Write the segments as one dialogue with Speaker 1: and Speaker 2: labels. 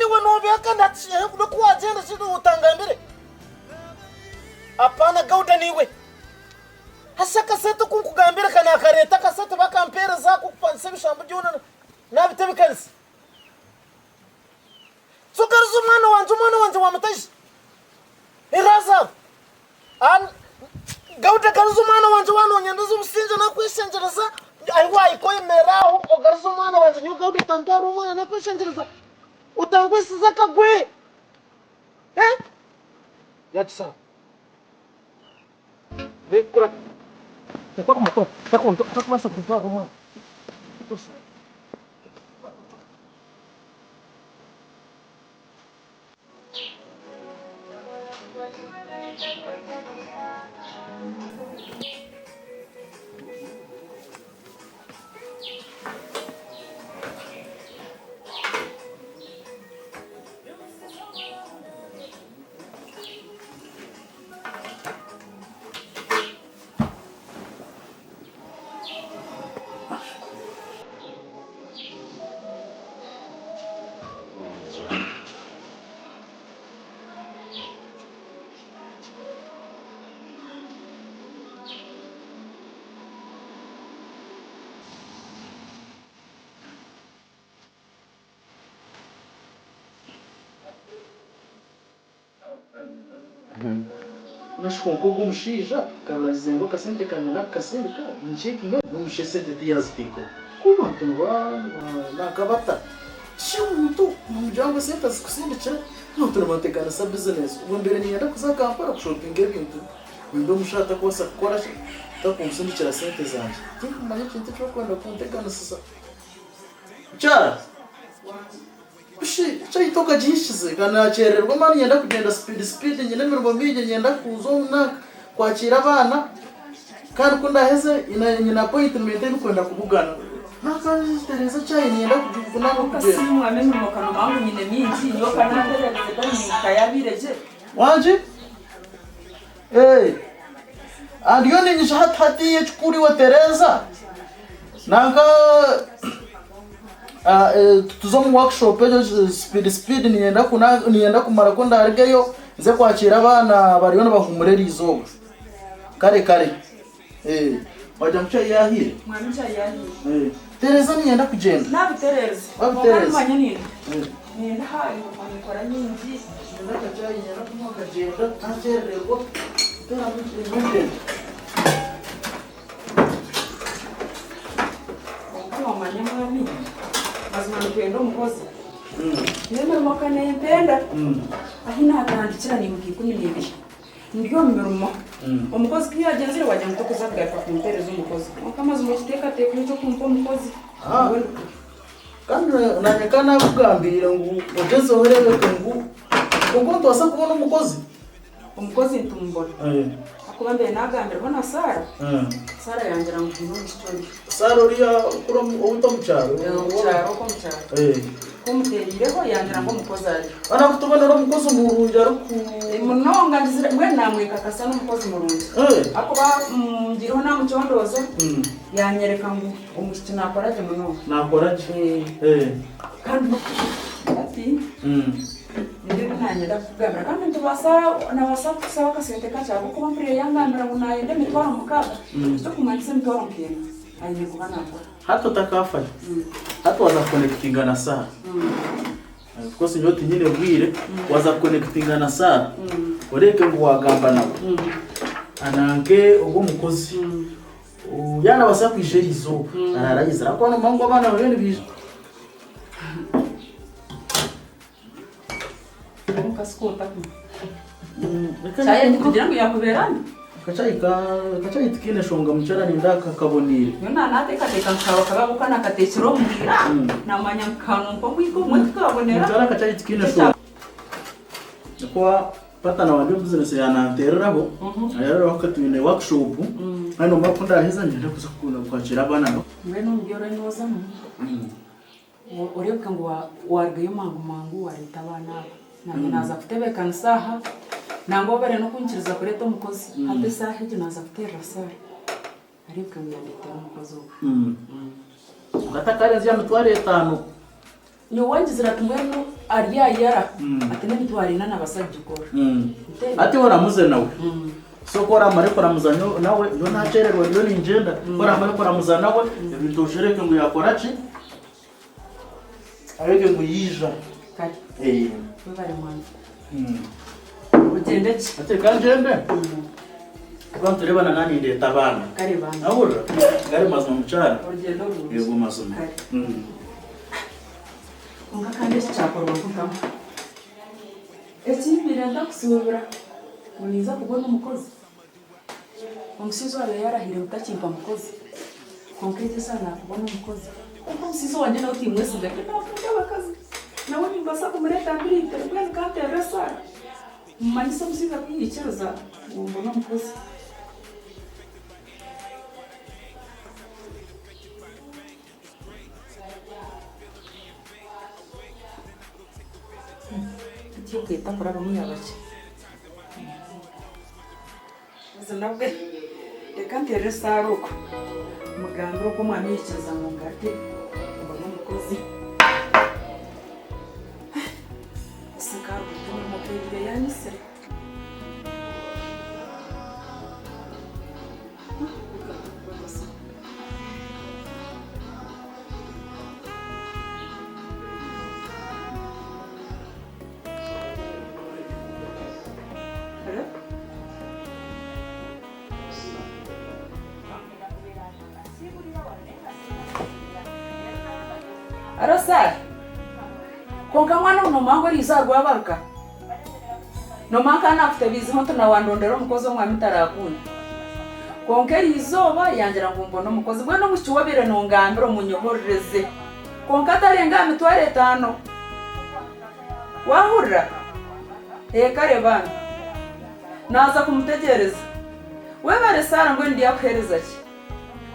Speaker 1: Mbwenu iwe noobihakana hati n'oku waagyenda shi otangambire? Apaana Gauda naiwe. Hati shi akasente oku nkugambire ka naakareeta akasente bakampeereza ak'okupangisa ebishambu byona naabitebeekanisa. Tsugaruza omwana wangye, omwana wangye waamutaija. Elazaro, Gauda garuza omwana wangye waaba noonyendeza obusingye nakweshengyereza, ahi waahika oyemerere aho ogaruze omwana wangye nyowe Gauda otantwarira omwana nakweshengyereza, otangwisiza akagwe. Yagisaba. Otakubaasa kuntwarira omwana.
Speaker 2: Kwonka ogwo omushaija akabarize ngu akasente kangye nakukasindika nincekinga nomusha esente tiyaziteekaho. Ku abantu nanka bata shi omuntu nomugira ngu esente azikusindikira abantu nibateganisa bizinesi obwo mbaire niinyenda kuza Kampala kushopinga ebintu nindeeba omushaija atakubaasa kukora ki atakunsindikira sente zangye tinkumanya ekintu eki barikwenda kunteganisisa. Mukyara. Shi chai tokagihikize? Ka naakyerererwa mani niinyenda kugyenda sipiidi sipiidi nyine emirimo mingi niinyenda kuza omu nanka kwakiira abaana kandi ku ndaaheze nyine apoyitimenti ei ndikwenda kubugana. Nanka tereeza chai niinyenda nanka kugyenda. Wangi? Ee. Ndiyo niinyija hati hati ekikuru iwe tereeza nanka tuze omu workshop egyo speed speed niinyenda kumara ku ndaarugeyo nze kwakiira abaana bariyo nibahuumura eriizooba. Kare kare. Wagira ngu chai yaahiire? Tereeza niinyenda kugyenda. Wabitereeza? Niinyenda akachai niinyenda kunywa nkagyenda ntakyerererwa. Ngyende.
Speaker 3: Kwonka noomanya mwami, mazima nikwenda omukozi. N'emirimo ka neempenda. Ahi naatandikira niimuka 12 ndi omu mirimo. Omukozi ku yaagyenzire waagira ngu tokuza kugaruka kumpeereza omukozi. Kwonka mazima okiteekateekeho eky'okumpa omukozi.
Speaker 2: Kandi naanye ka naakugambiire ngu ogyezeho oreebeke ngu kwonka nitubaasa kubona omukozi.
Speaker 3: Omukozi nitumubona. Ahakuba mbaire naagambirweho na Saara, Saara yangira ngu haine omwishiki oriyo.
Speaker 2: Saara oriya kuri owaitu omu kyaro?
Speaker 3: Omu kyaro okwo omu kyaro. Ku muteeriireho yangira ngu omukozi ariyo.
Speaker 2: Kandi akutubonera omukozi murungi ariku.
Speaker 3: Munonga ngizire mbwenu naamwekakasa n'omukozi murungi. Ahakuba ngiireho naamucondooza yaanyereka ngu omwishiki naakora gye munonga.
Speaker 2: Naakora gye.
Speaker 3: Kandi hati nibyo ebi naanyenda kukugambira kandi nitubaasa nabaasa kukusaba akasente kakye ahabw'okuba mpuriire yangambira ngu naayenda 60,000 ekirikumanyisa emitwaro nk'ena aine kuba naakora.
Speaker 2: Hati otakaafayo, hati waaza kukonekitinga na Saara. Of course nyowe tinyine bwire, waaza kukonekitinga na Saara, oreebeke ngu waagamba nawe. Ananke ogwo omukozi, yaaba naabaasa kwija eriizooba, araara aizire ahabw'okuba noomanya ngu abaana bariyo nibaija.
Speaker 3: Kugira ngu yakubeera mbi.
Speaker 2: Akachai tikaine nshonga mukyara ninda kakaboniire.
Speaker 3: Nyowe nateekateeka ngu kaba kaba ahabw'okuba nakateekire omu bwira namanya ngu kanunka omwika obumwe tikabonera.
Speaker 2: Mukyara akachai tikaine nshonga. Nikuba patana wangye omu bizinesi yananteereraho ayararaho ka twine workshop kandi nomara ku ndaheza niinyenda kuza kwakira abaana.
Speaker 3: Mbwenu omu bi oriyo noozamu. Oreebeka ngu waarugayo mangu mangu waareeta abaana aba. Naanye naaza kutebeekanisa aha, nangwa waaba orenda n'okunyikiriza kureeta omukozi, hati eshaaha egi naaza kuteerera Saara areebeke ngu yandeetera omukozi ogwo.
Speaker 2: Kwonka atakarenze aha mitwaro etaano.
Speaker 3: Nyowe angizire ati mbwenu aryayara ati n'emitwaro ena nabasa kugikora. Nteebe.
Speaker 2: Hati oramuze nawe. So ku oramare kuramuza nawe, nyowe nakyererwa ndiyo ningyenda, ku oramare kuramuza nawe, ebintu oshereke ngu yakora ki? Areke ngu yaija.
Speaker 3: Kare.
Speaker 2: Eh.
Speaker 3: Webare mwana. Ogyende gye.
Speaker 2: Hati reka ngyende. Kuba nitureebana naanye ndeeta abaana.
Speaker 3: Kare bambi.
Speaker 2: Wahurira? Gari mazima mukyara.
Speaker 3: Orugyendo rurungi.
Speaker 2: Yego mazima.
Speaker 3: Kare. Kwonka kandi eki kyakorwa Mukama. Eki mbaire ntakusuubira ngu ninza kubona omukozi. Omushaija owaabaire yaarahiire ngu takimpa mukozi, kwonka egi eshaaha naakubona omukozi. Kwonka omushaija owangye nawe timwesiga, naakunda abakazi. Nawe nimbaasa kumureeta mbiriitere mbwenu kanteerere esaara, mmanyise omushaija ku yaikiriza ngu mbone omukozi. Etyo ekeeta kurabamu yaaba ki? Haza nabwe reka nteerere esaara okwo, mugambire oku omwami yaikiriza ngu ngaruke mbone omukozi. Ese nkaruga emirimo nk'ebaire yanyitsire. Aro Sara, kwonka mwana ogu noomanya ngu eriizooba rwabaruka? Noomanya nkaba naakutebiizeho nti na wandondera omukozi omwami tarakunda. Kwonka eriizooba yangira ngu mbone omukozi. Mbwenu omwishiki ou obaire nongambira omunyohorereze. Kwonka atarenga aha mitwaro etaano. Waahurira? Ee kare bambi. Naaza kumutegyereza. Webare Sarah mbwenu ndyakuheereza ki?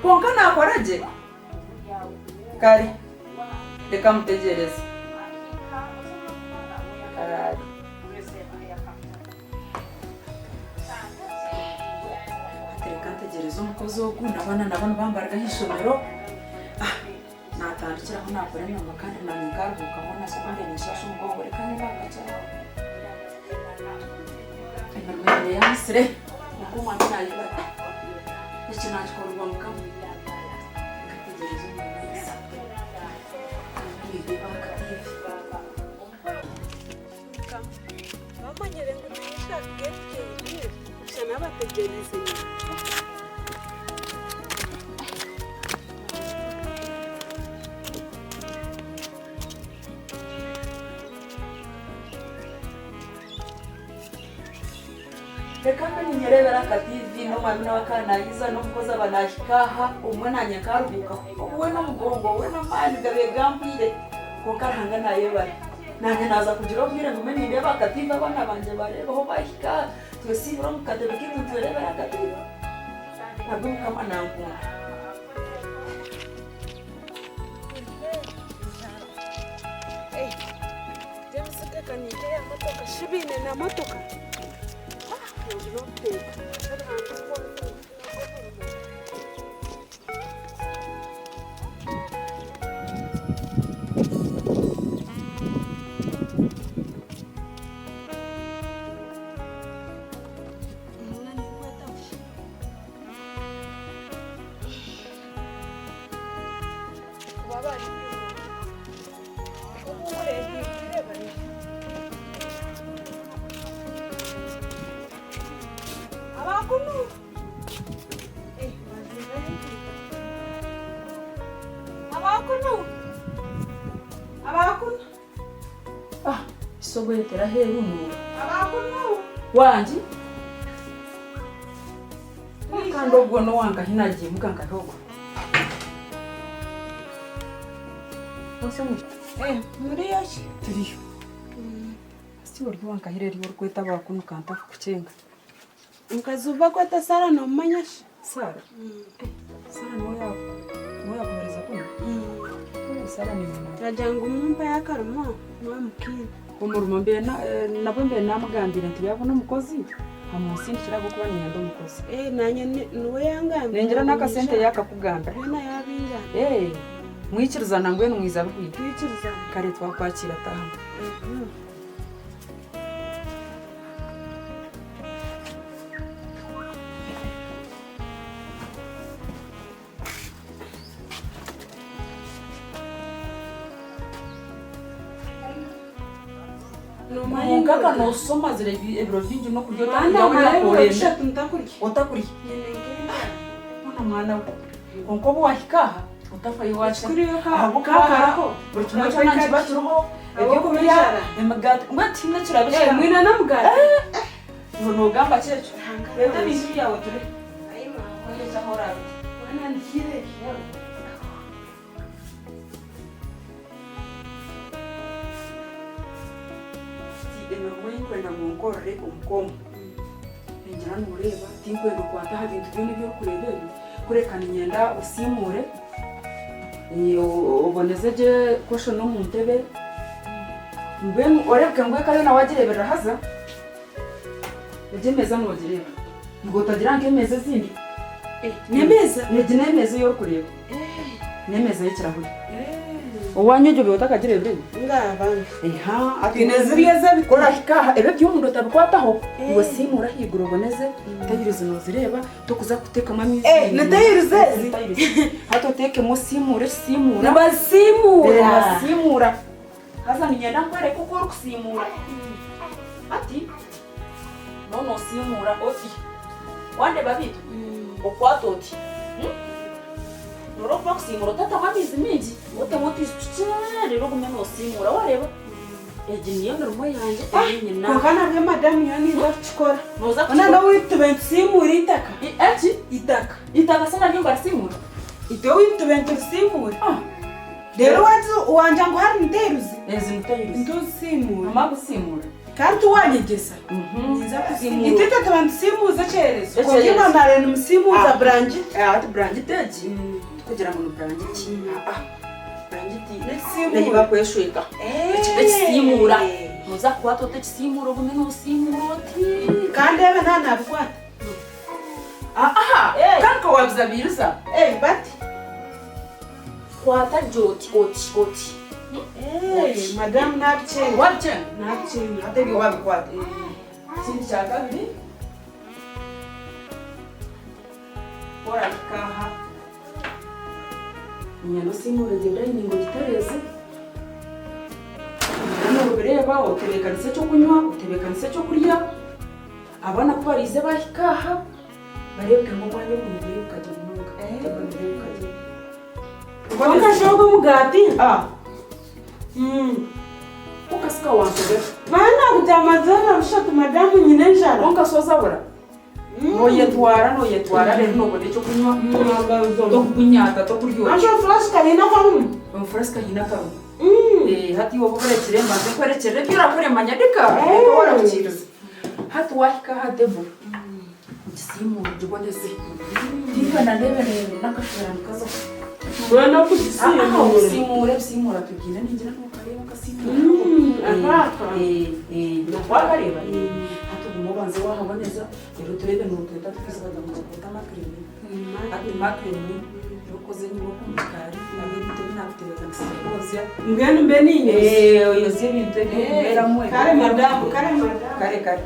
Speaker 3: Kwonka naakora gye? Kare, reka mutegyereze. Kare. Hati reka ntegyereze omukozi ogu n'abaana nabo nibambaruga aha ishomero. Ah, Naatandikiraho naakora emirimo kandi naanye nkaruhuukaho naashoka mbe ninshaasha omugongo reka nyine aha kakye aho. Emirimo ebaire yaanyitsire kwonka omwami naayebare eki naakikorerwa Mukama. Reka ntegyereze omwami aije. Nindeeba aha katiivi.
Speaker 4: Bamanyire ngu timushaka ebitengye shana abategyereize nyina.
Speaker 3: Reka mbe ninyereebera aka TV n'omwami nawe akaba naayiza n'omukozi aba naahika aha obumwe naanye nkaruhuukaho. Obu we n'omugongo we n'amaani gabaire gampweire kwonka Ruhanga naayebare. Naanye naaza kugira obwire ngume nindeeba aka TV abaana bangye bareebeho baahika aha twesiibire omu katebe kaitu nitwereebera aka TV. Nabwe Mukama nankunda.
Speaker 4: James eka ni nk'eya motoka shi baine na motoka?
Speaker 3: Isobwetera aheeru nuura. Wangi. Kandi ogwo n'owankahi nagiimuka nkahi ogwo.
Speaker 4: Muriyo ki?
Speaker 3: Turiyo. Hati ori owankahi reero orikweta abaakunu kantakukucenga.
Speaker 4: Omukazi ou barikweta Sarah nomumanya shi?
Speaker 3: Sarah? Sarah niwe yaakuheereza kunu? Sarah nimumanya.
Speaker 4: Naagira ngu mumpeyo akarimo mwaba mukiine.
Speaker 3: Omurimo nabwe mbaire naamugambire nti yaabona omukozi amunsindikire ahabw'okuba niinyenda omukozi.
Speaker 4: Naanye niwe yangambire.
Speaker 3: Ningira n'akasente yaakakugambira.
Speaker 4: Byona yaabingambira.
Speaker 3: Mwikirizana mbwenu mwiza bihwire.
Speaker 4: Twikirizana.
Speaker 3: Kare twakwakira taahamu. Kwonka ka nooshusha omazire ebiro bingi n'okurya
Speaker 4: Mwana
Speaker 3: otakurya
Speaker 4: mara
Speaker 3: wena
Speaker 4: ebiro
Speaker 3: oremire
Speaker 4: bishatu ntakurya.
Speaker 3: otakurya.
Speaker 4: Nyine nk'enjara.
Speaker 3: Mbwenu mwana we kwonka obu waahika aha otafayo waakira
Speaker 4: Ekikuru ka
Speaker 3: ahabw'okuba aha
Speaker 4: kakaraho.
Speaker 3: buri kimwe kyona nikiba kiriho
Speaker 4: Ahabw'okuba
Speaker 3: ebyokurya
Speaker 4: enjara.
Speaker 3: emigaati mbwenu tihaine ekiraba
Speaker 4: Eh,
Speaker 3: ekiraba.
Speaker 4: mwine n'omugaati?
Speaker 3: Iwe noogamba ki ekyo?
Speaker 4: Ruhanga
Speaker 3: Reeta
Speaker 4: wange.
Speaker 3: ebintu byawe ture.
Speaker 4: Ai maawe.
Speaker 3: Orekye ahu oraabite.
Speaker 4: Mwana ndihire.
Speaker 3: Ti emirimo ei ndikwenda ngu nkorere omuka omu, ningira nooreeba tinkwenda okwate aha bintu byona ebi orikureeba ebi, kureka niinyenda osiimuure, oboneze gye koshoni omu ntebe, mbwenu oreebeke ngu eka yoona waagireeberera haza, egi emeeza noogireeba, ngu otagira nk'emeeza ezindi.
Speaker 4: N'emeeza?
Speaker 3: Egi n'emeeza ei orikureeba. N'emeeza y'ekirahuri. Owaanyu egyo obaire otakagireebire?
Speaker 4: Ngaba.
Speaker 3: Eha,
Speaker 4: Twine ziriya ez'ebiti.
Speaker 3: Ku orahika aha, ebi eby'omunda otabikwataho. Iwe siimura ahaiguru oboneze, tayirizi noozireeba, tokuza kuteekamu amaizi.
Speaker 4: Eh, ni tayirizi ezi?
Speaker 3: Ni tayirizi. Hati oteekemu osiimuure ekisiimuura.
Speaker 4: Nibasiimuura.
Speaker 3: Nibasiimuura. Haza niinyenda nkwereke oku orikusiimuura. Hati nooba noosiimuura oti. Wandeeba beitu? Okwata oti. Noreeba oku bakusiimura otatamu amaizi maingi, otemu otwizi tukye reero ogume noosiimuura wareeba. Egi niyo mirimo yangye ei nyine aha.
Speaker 4: Kwonka nabwe madamu nyowe ninza kukikora.
Speaker 3: Nooza
Speaker 4: Hoona
Speaker 3: kukikora.
Speaker 4: n'owaitu tube nitusiimuura eitaka.
Speaker 3: Eki?
Speaker 4: Eitaka.
Speaker 3: Eitaka se naryo nibarisiimuura?
Speaker 4: Itwe owaitu tube niturisiimuura.
Speaker 3: Ah.
Speaker 4: Reero wangya ngu hari niteeruzi.
Speaker 3: Ezi niteeruzi.
Speaker 4: Ntuzisiimuura.
Speaker 3: Nomara kusiimuura.
Speaker 4: Kandi tiwanyegyesa. Ninza kusiimuura. Itwe tuba nitusiimuuza ekyerezo. Kwonka imwe mwabaire nimusiimuuza burangiti.
Speaker 3: Hati burangiti egi tikugira ngu ni burangiti. Burangiti
Speaker 4: N'ekisiimuuro.
Speaker 3: n'ei barikweshweka. Ekisiimuura. Nooza kukwata oti ekisiimuura ogume noosiimuura oti.
Speaker 4: Kandi ebi naaba naabikwata.
Speaker 3: Aha! Kandi ka waabizabiiriza.
Speaker 4: Bati.
Speaker 3: Kwata gye oti oti oti.
Speaker 4: Madamu nabikyenga.
Speaker 3: Wabikyenga?
Speaker 4: Nabikyenga.
Speaker 3: Hati ebyo wabikwata. Ekindi kya kabiri, ku orahika aha, niinyenda osiimuure gye dayiningi ogitereeze. Mbwenu nobireeba otebeekanise ekyokunywa, otebeekanise ekyokurya. Abaana ku bariize baahika aha, bareebeke ngu omwanya ogu nigureebeka gye munonga. Nigureebeka gye.
Speaker 4: Kwonka shi ogwo omugaati?
Speaker 3: Kwonka si kawanshobera.
Speaker 4: Bana kutamazana bushatu madamu nyine enjara.
Speaker 3: Kwonka si ozabura. Noyetwara noyetwara reero nobona ekyokunywa tokugunyata tokuryoya.
Speaker 4: Anti omufulasika haine akarumu?
Speaker 3: Omufulasika haine akarumu. Hati iwe obu orekire mbanze nkwerekyerere ebi orakore manya dika kwonka warahukiiriza. Hati wahika aha table ogisiimuure ogiboneze. Tinkwenda ndeebe n'akashera nikazaho.
Speaker 4: Mbwenu okugisiimuura.
Speaker 3: Aha ogisiimuure ebisiimuura tubiine ningira nokareeba akasiimuura
Speaker 4: Akaka.
Speaker 3: Wakareeba? Hati ogume obanze wahaboneza reero tureebe notweta tukwija kuza kweta Makirini. Hati Makirini okoze nyiwe oku omu kikaari nabwo ebintu ebi nakutebeekanisize kwozya.
Speaker 4: Mbwenu mbe niinyozya.
Speaker 3: Oyozye ebintu ebi orikubeeramu.
Speaker 4: Kare madamu, kare madamu.
Speaker 3: Kare kare.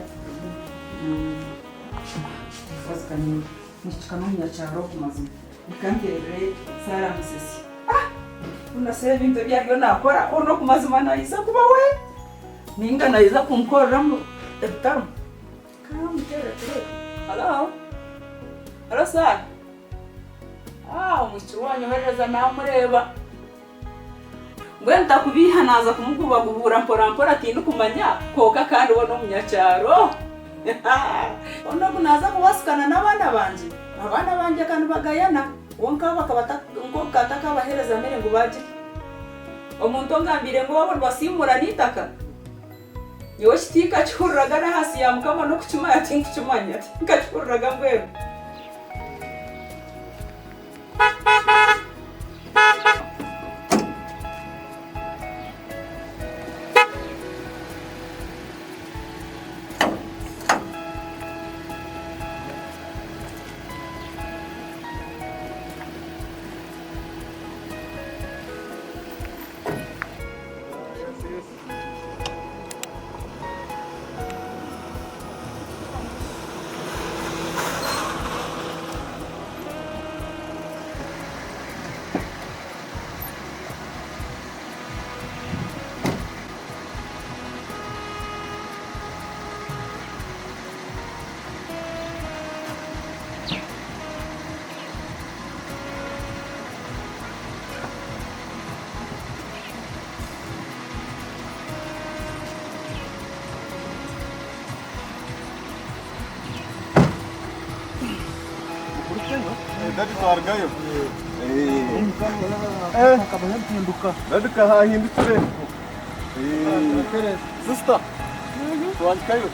Speaker 3: Mwishiki n'omunyakyaro ogu mazima. Reka nteerere Sarah Musesi. Ah! Hoona shi ebintu ebi ariyo naakora hoona ogu mazima naija kuba we? Nainga naija kunkoreramu ebitarimu? Ka muteerere tureebe. Halo? Halo Sarah? Ah, omwishiki waanyoherereza naamureeba. Mbwenu ntakubeiha naaza kumugubagubuura mporampora tindikumanya kwonka kandi we n'omunyakyaro. Hoona ogu naaza kubasikana n'abaana bangye, abaana bangye ka nibagayana kwonka bakaba nk'oku atakabaheereza mere ngu bagirye. Omuntu ongambiire ngu owaabo nibasiimuurana eitaka, nyowe eki tinkakihuriraga n'ahansi ya Mukama n'okukimanya tinkukimanya, tinkakihuriraga mbwenu.
Speaker 5: Daddy twarugayo. Daddy kahahindukire. Sister. Twahikayo.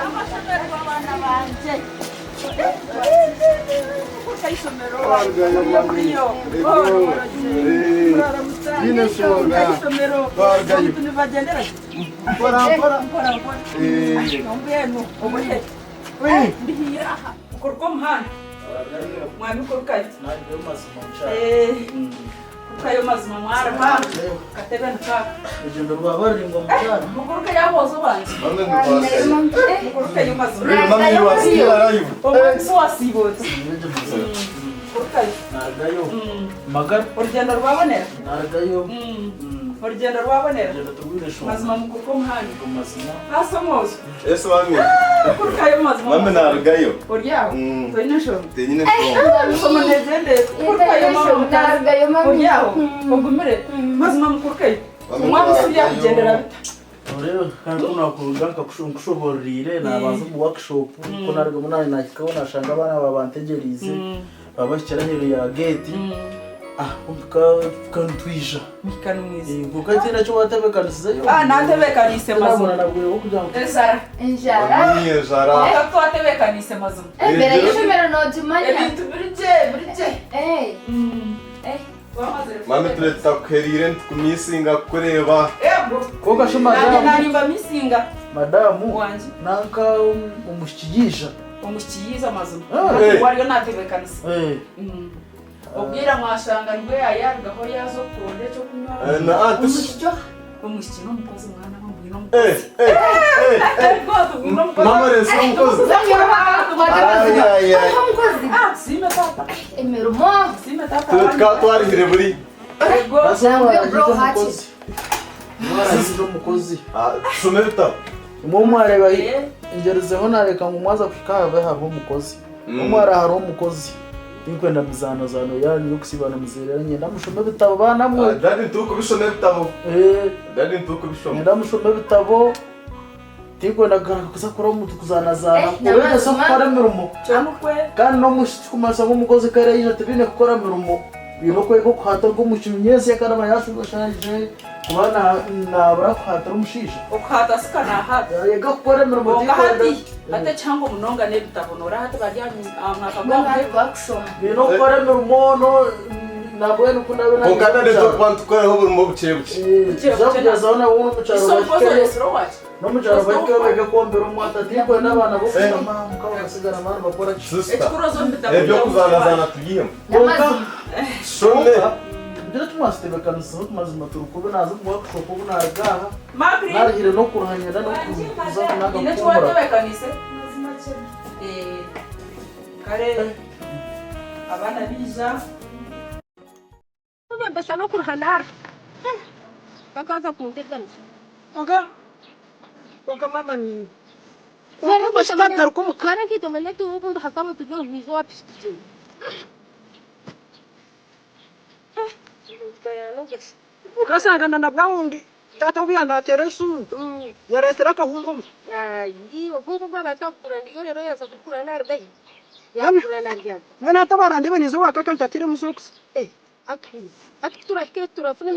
Speaker 3: Amashemererwa abaana bangye. Kuruga omuhanda mwami kurukayo kurukayo mazima mwaraba katebe nikaka
Speaker 2: Orugendo rwaba ruraingwa mukyara.
Speaker 3: Mukurukayo aboozo bangye mukurukayo mazima omwami wasiibotse kurukayo.
Speaker 2: Narugayo. Magara.
Speaker 3: Orugendo rwabonera.
Speaker 2: Narugayo.
Speaker 3: Orugendo rwabonera.
Speaker 2: Orugendo turwine shonga.
Speaker 3: Mazima mukuruka omuhanda.
Speaker 2: Mazima.
Speaker 3: Hasi omwojo.
Speaker 5: Ese mami.
Speaker 3: Kurukayo mazima.
Speaker 5: Mami narugayo.
Speaker 3: Ori aho. Toine nshonga.
Speaker 5: Tenyine nshonga.
Speaker 3: Nsoma negendere. Kurukayo mama. Ori aho. Ogumire. Mazima mukurukayo. Omwami si byakugendera bita.
Speaker 2: Rero kandi ku nakuruga nkakushobororire nabanza omu workshop ku narugamu nahikaho nashanga abaana baba bantegyereize baba bahikire aheeru ya gate ah kantwija kwonka tihaine eki watebeekanisizeyo.
Speaker 3: Ah, natebeekaniise mazima.
Speaker 2: Nabwire kugira ngu
Speaker 3: Enjara.
Speaker 6: Enjara.
Speaker 5: Enjara.
Speaker 3: Kwonka twatebeekaniise mazima.
Speaker 6: Embera y'ishomero noogimanya.
Speaker 3: Ebintu biri gye, biri gye.
Speaker 5: Mami turakuheriire nitukumisinga kukureeba.
Speaker 2: Kwonka shi madamu.
Speaker 3: Nanye nimbamisinga.
Speaker 2: Madamu
Speaker 3: Wangi.
Speaker 2: Nanka omwishiki yaija.
Speaker 3: Omwishiki yaija mazima.
Speaker 2: Ah.
Speaker 3: Wariyo natebeekanisa. Obwira mwashanga nibwo yayarugaho yaaza okuronda ekyokunywa.
Speaker 5: Na anti.
Speaker 3: Omwishiki oha? Omwishiki n'omukozi mwana we mbwine omukozi.
Speaker 5: Mama resi n'omukozi. Ay, ay, ay.
Speaker 6: Omukozi.
Speaker 3: Ah, tusiime taata.
Speaker 6: Emirimo.
Speaker 3: Tusiime taata.
Speaker 5: Twe tukaba twarihire buri.
Speaker 2: Mwaragize omukozi.
Speaker 5: Tushome ebitabo.
Speaker 2: Imwe mwareba ngyerizeho nareka ngu mwaza kuhika habe hariho omukozi. Omwara hariho omukozi. Tinkwenda mizaanozano yanyu y'okusiiba nimuzeerera nyenda mushome ebitabo baana mwe.
Speaker 5: Daddy ntukubishoma ebitabo. Daddy ntukubishoma.
Speaker 2: Nyenda mushome ebitabo. Tinkwenda kugaruka kuza kureba omuntu kuzaanazaana. Oreegyesa okukora emirimo. Kandi n'omwishiki kumanyisa ngu omukozi ku araija tibaine kukora mirimo. Baine okwega okuhata ogwo omwishiki nyentsya ku araba yaashaije kuba naabura kuhatira omushaija.
Speaker 3: Okuhata sika nahata.
Speaker 2: Yega kukora emirimo.
Speaker 3: Kwonka hati hati ekihango munonga n'ebitabo noora hati bari aha mwaka gwa.
Speaker 2: Baine okukora emirimo nabwenu ku nabe.
Speaker 5: Kwonka daddy tukuba nitukoraho oburimo bukye bukye.
Speaker 2: Kugyezaho nabo n'omukyaro
Speaker 3: Iso omukozi
Speaker 2: bahikeyo.
Speaker 3: oreetsire owaki?
Speaker 2: N'omukyaro bahikeyo bege kwombera omwata tinkwenda abaana b'okushoma mukaba bakasigara amaani bakora ki.
Speaker 5: Sister. Eby'okuzaanazaana tubyihemu.
Speaker 2: Kwonka
Speaker 5: Tushome.
Speaker 2: Tugira tumwazitebeekanisizeho mazima turi kubi naaza omu workshop obu naruga aha.
Speaker 3: Margaret.
Speaker 2: Narihire n'okuruha nyenda n'okuza kunaga
Speaker 3: Ine
Speaker 2: kuhuumura.
Speaker 3: ekiwatebeekaniise? Kare abaana baija.
Speaker 7: Basa n'okuruha bakaza kunteganisa.
Speaker 1: Oga. Oga mama ni.
Speaker 7: Twara nk'itongo letu ubundi hakaba tujya mu wa pisitini.
Speaker 1: Ukasangana na bwawundi tata ubuya natera esumu yaretera akahungu.
Speaker 7: Obungu bw'abatakura ndiyo rero yaza kukura narugayo. Yakura naryana.
Speaker 1: Mwana atabara ndebe nizo wakaka ntatire musokisi.
Speaker 7: Ati turahike turafune.